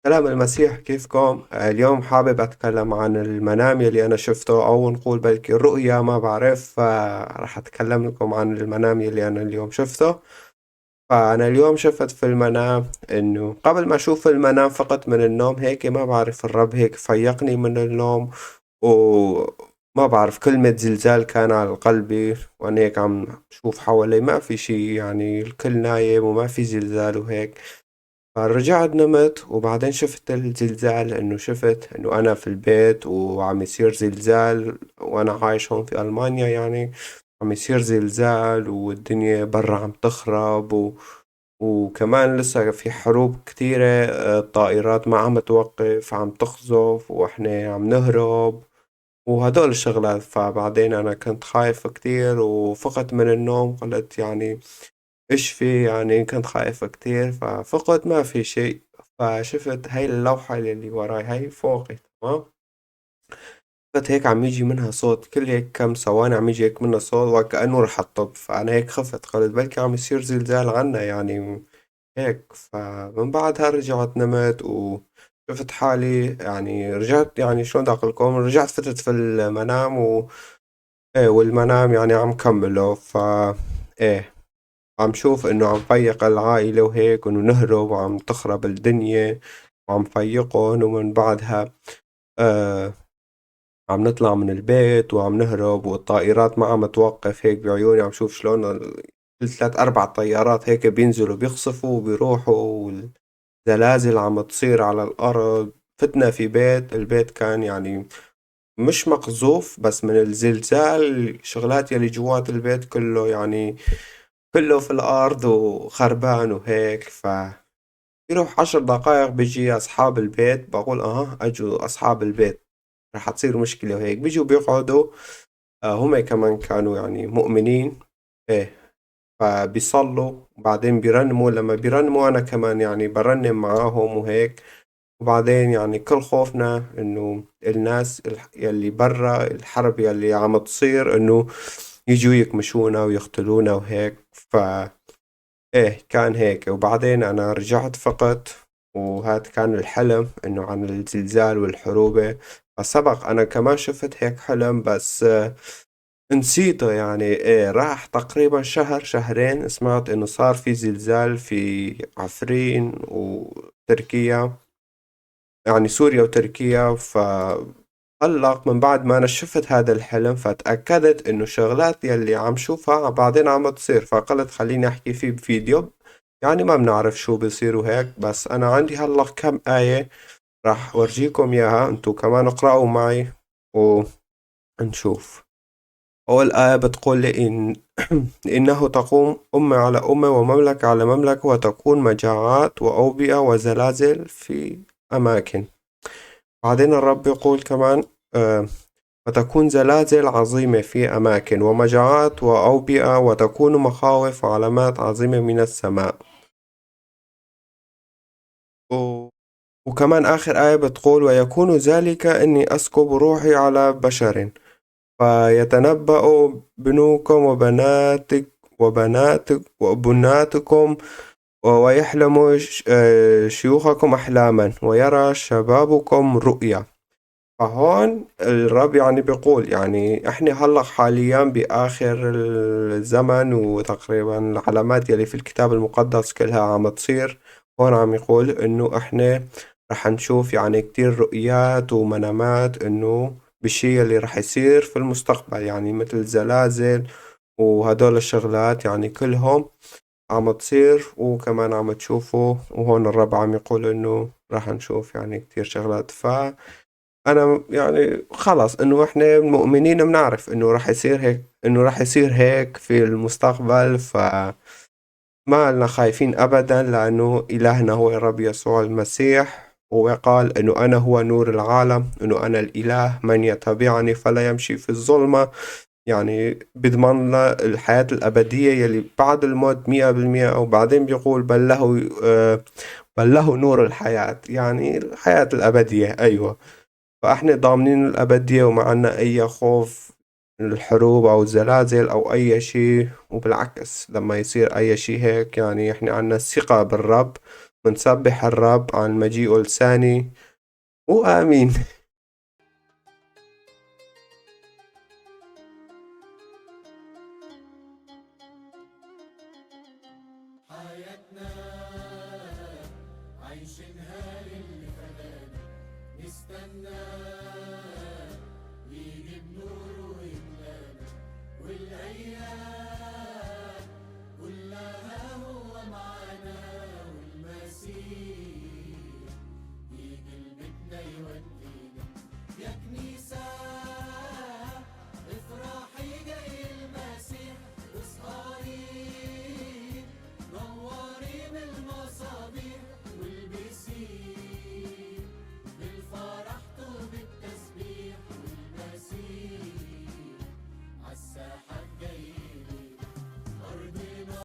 سلام المسيح، كيفكم؟ اليوم حابب أتكلم عن المنام يلي أنا شفته، أو نقول بلكي الرؤيا، ما بعرف. فرح أتكلم لكم عن المنام يلي أنا اليوم شفته. فأنا اليوم شفت في المنام إنه قبل ما أشوف المنام فقط من النوم هيك، ما بعرف، الرب هيك فيقني من النوم وما بعرف كلمة زلزال كان على قلبي، وأنا هيك عم شوف حوالي ما في شي، يعني الكل نايم وما في زلزال وهيك. فرجعت نمت وبعدين شفت الزلزال، إنه شفت إنه أنا في البيت وعم يصير زلزال، وأنا عايش هون في ألمانيا، يعني عم يصير زلزال والدنيا برا عم تخرب، وكمان لسه في حروب كتيرة، الطائرات ما عم توقف، عم تخزف وإحنا عم نهرب وهدول الشغلات. فبعدين أنا كنت خايف كتير وفقت من النوم، قلت يعني إيش في، يعني كنت خايف كتير. ففقت ما في شيء، فشفت هاي اللوحة اللي وراي هاي فوقي، تمام، شفت هيك عم يجي منها صوت، كل هيك كم ثواني عم يجي هيك منها صوت وكأنه رح تطب. فأنا هيك خفت، قلت بلكي عم يصير زلزال عنا يعني هيك. فمن بعدها رجعت نمت وشفت حالي، يعني رجعت، يعني شلون بدي أقول لكم، رجعت فتت في المنام و إيه، والمنام يعني عم كمله. ف إيه، عم شوف إنه عم فيق العائلة وهيك، إنه نهرب وعم تخرب الدنيا، وعم فيقهم، ومن بعدها عم نطلع من البيت وعم نهرب، والطائرات ما عم توقف. هيك بعيوني عم شوف شلون كل 3-4 طيارات هيك بينزلوا بيقصفوا وبيروحوا، والزلازل عم تصير على الأرض. فتنا في بيت، البيت كان يعني مش مقذوف، بس من الزلزال شغلات يلي جوات البيت كله يعني كله في الأرض وخربان وهيك. ف يروح 10 دقايق بيجي أصحاب البيت، بقول أجوا أصحاب البيت، رح تصير مشكلة وهيك. بيجوا بيقعدوا، هم كمان كانوا يعني مؤمنين، إيه، فبيصلوا وبعدين بيرنموا. لما بيرنموا أنا كمان يعني برنم معاهم وهيك. وبعدين يعني كل خوفنا إنه الناس يلي برا الحرب يلي عم تصير إنه يجوا يكمشونا ويقتلونا وهيك. ف إيه كان هيك. وبعدين أنا رجعت فقط، وهذا كان الحلم إنه عن الزلزال والحروبة. فسبق أنا كمان شفت هيك حلم بس نسيته يعني، إيه راح تقريبا شهر شهرين سمعت إنه صار في زلزال في عفرين وتركيا، يعني سوريا وتركيا. فهلق من بعد ما أنا شفت هذا الحلم فتأكدت إنه شغلات يلي عم شوفها بعدين عم تصير، فقلت خليني أحكي فيه بفيديو، يعني ما بنعرف شو بصير وهيك. بس أنا عندي هلق كم آية راح أورجيكم إياها، أنتو كمان اقرأوا معي ونشوف. أول آية بتقول لي إنه تقوم أمة على أمة ومملكة على مملكة، وتكون مجاعات وأوبئة وزلازل في أماكن. بعدين الرب يقول كمان وتكون زلازل عظيمة في أماكن ومجاعات وأوبئة، وتكون مخاوف وعلامات عظيمة من السماء. وكمان آخر آية بتقول ويكون ذلك إني أسكب روحي على بشر فيتنبأ بنوكم وبناتك وبناتك وبناتكم، ويحلم شيوخكم أحلاما، ويرى شبابكم رؤيا. فهون الرب يعني بيقول يعني احنا هلا حاليا بآخر الزمن، وتقريبا العلامات يلي في الكتاب المقدس كلها عم تصير. هون عم يقول انه احنا رح نشوف يعني كتير رؤيات ومنامات انه بالشي اللي رح يصير في المستقبل، يعني مثل زلازل وهدول الشغلات يعني كلهم عم تصير، وكمان عم تشوفوا. وهون الرب عم يقول انه رح نشوف يعني كتير شغلات. ف انا يعني خلص انه احنا مؤمنين بنعرف انه رح يصير هيك، انه رح يصير هيك في المستقبل. ف ما لنا خايفين ابدا، لانه الهنا هو الرب يسوع المسيح، وقال انه انا هو نور العالم، انه انا الاله، من يتبعني فلا يمشي في الظلمة. يعني بيضمن لنا الحياة الأبدية يلي بعد الموت 100%. وبعدين بيقول بل له نور الحياة، يعني الحياة الأبدية. أيوة، فإحنا ضامنين الأبدية وما عنا أي خوف من الحروب أو الزلازل أو أي شيء. وبالعكس لما يصير أي شيء هيك يعني إحنا عنا الثقة بالرب، ونسبح الرب عن مجيئه الثاني، وآمين.